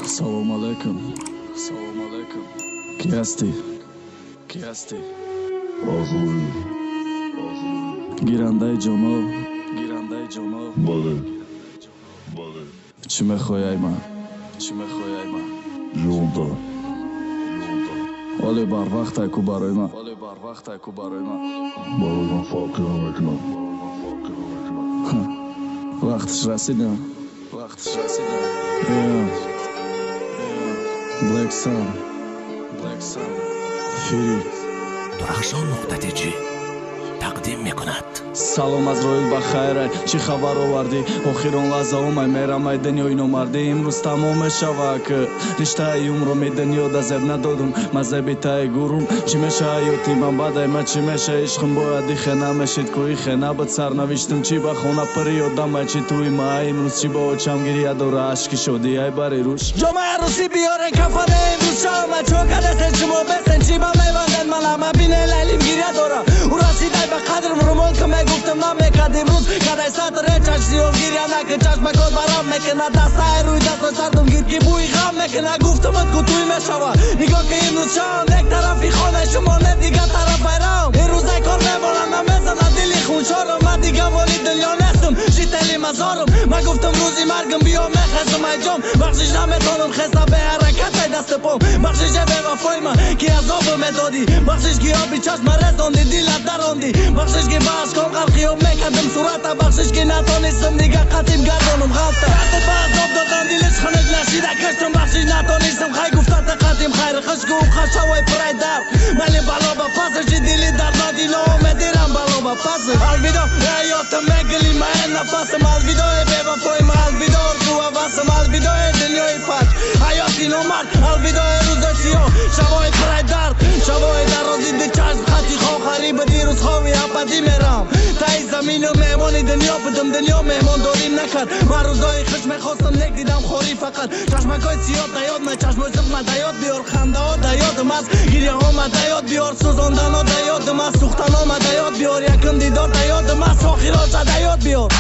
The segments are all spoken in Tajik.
Салом алейкум. Салом алейкум. Кӣ ҳастӣ? Кӣ ҳастӣ? Азроил. Гирандаи ҷоно. Гирандаи ҷоно. Бале. Бале. Чӣ мехоҳӣ ай ман? Чӣ мехоҳӣ ай ман? Ҷонта. Ҷонта. Оле барвақт ку барои ман. Оле барвақт ку барои ман. Барои ман фарқе намекунад. Барои ман фарқе намекунад. Вақташ расидам. Вақташ расидам. Yeah. Black Sun. Black Sun. Фири. Дурахшон нуқта тиҷӣ тақдим мекунад. Салом, Азроил, ба хайрай, чӣ хабар овардӣ? Охирон лаҳза омай, мерамай дунёи номардӣ. Имрӯз тамом мешава к риштаи умрум, и дунё да зеб надодум, ма зеби таи гурум. Чӣ меша ҳаёти ман баъдай ма, чӣ меша ишқим? Бояд ихе намешид ку, ихе набуд сарнавиштум. Чӣ ба хона пири одамай, чӣ туи ма имрӯз, чӣ ба очам гирия дора ашки шодӣ ай бари рӯш. Ҷомаи арӯсӣ биёре, кафане имрӯз шавама. Чо кадесен шумо бесен, чӣ ба меванден мана бине, лайлим гиря дора. Ӯ расидай ба қадрм, румол ки мегуфтам намекард, имрӯз кадай сатре чашм сиёҳ. Гиря накун, чашмакот барам мекунад, дастаи рӯи дастро сардум гир, ки бӯи ғам мекунад. Гуфтамат ку туй мешава, нигоҳ ки имрӯз шавам, як тарафи хонаи шумо не, дигар тараф байрам. Имрӯзай кор мемонам, намезанад дили хуншорам. Ман дига воли дунё нестам, жители мазорам. Ман гуфтам, рӯзи маргам биё, мехезам ай ҷом. Бахшиш, наметонам хеста, беҳаракат ай дасти пом. Бахшиш, э бевафои ман, ки азобам медодӣ. Бахшиш, ки оби чашма резонди, дилат даронди. Бахшиш, ки ба ашком ғарқи об мекардам сурата. Бахшиш, ки натонистам дига қатим гардонам ғалта. Дастат ба азоб додан, дилиш хунук нашида киштам. Бахшиш, натонистам хай гуфтата қатим хайр хушку хашавой пурай дар майли бало ба пасаши дили дардноди ноумедирам бало ба пасаш. Алвидо, ҳаётам, мегили ма, нафасам. Алвидо, э бевафои ма. Алвидо, орзу ҳавасам. Алвидо, э дунёи фаҷ, ҳаёти номард. Алвидо, э рӯзои сиёҳ, шабои пурай дард, шабои дарози ду чашм хати хохарӣ ба дирӯз хови абадӣ мерам. Таи замину меҳмони дунё будам, дунё меҳмондорӣ накард. Ман рӯзои хуш мехостам, нек дидам хорӣ фақат. Чашмакои сиёҳ да ёд ма, чашмои сирх да ёд биёр, хандаҳо да ёдам аст, гиряҳома да ёд биёр, сӯзондано да ёдам аст, сӯхтанома да ёд биёр, якум дидор да ёдам аст, охироша да ёд биёр.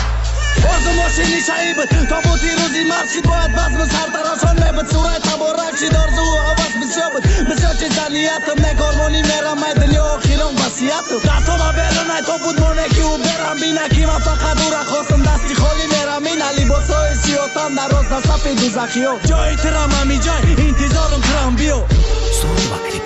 Орзу мошини шаҳӣ буд, тобути рӯзи марг шид, бояд базми сартарошон мебуд, сурай таборак шид. Орзуу ҳавас бисёр буд, бисёр чиз дар ниятам, некормонӣ мерам ай дунё, охирон васиятам. Дастона берун ай тобут моне, ки ӯ берам бина, ки ман фақат ӯра хостам, дасти холӣ мерам. Ина либосҳои сиёҳтан дароз дар сафи дузахиё, ҷои тирам ҳамиҷой, интизорум, тирам биё. Суруд ва клип.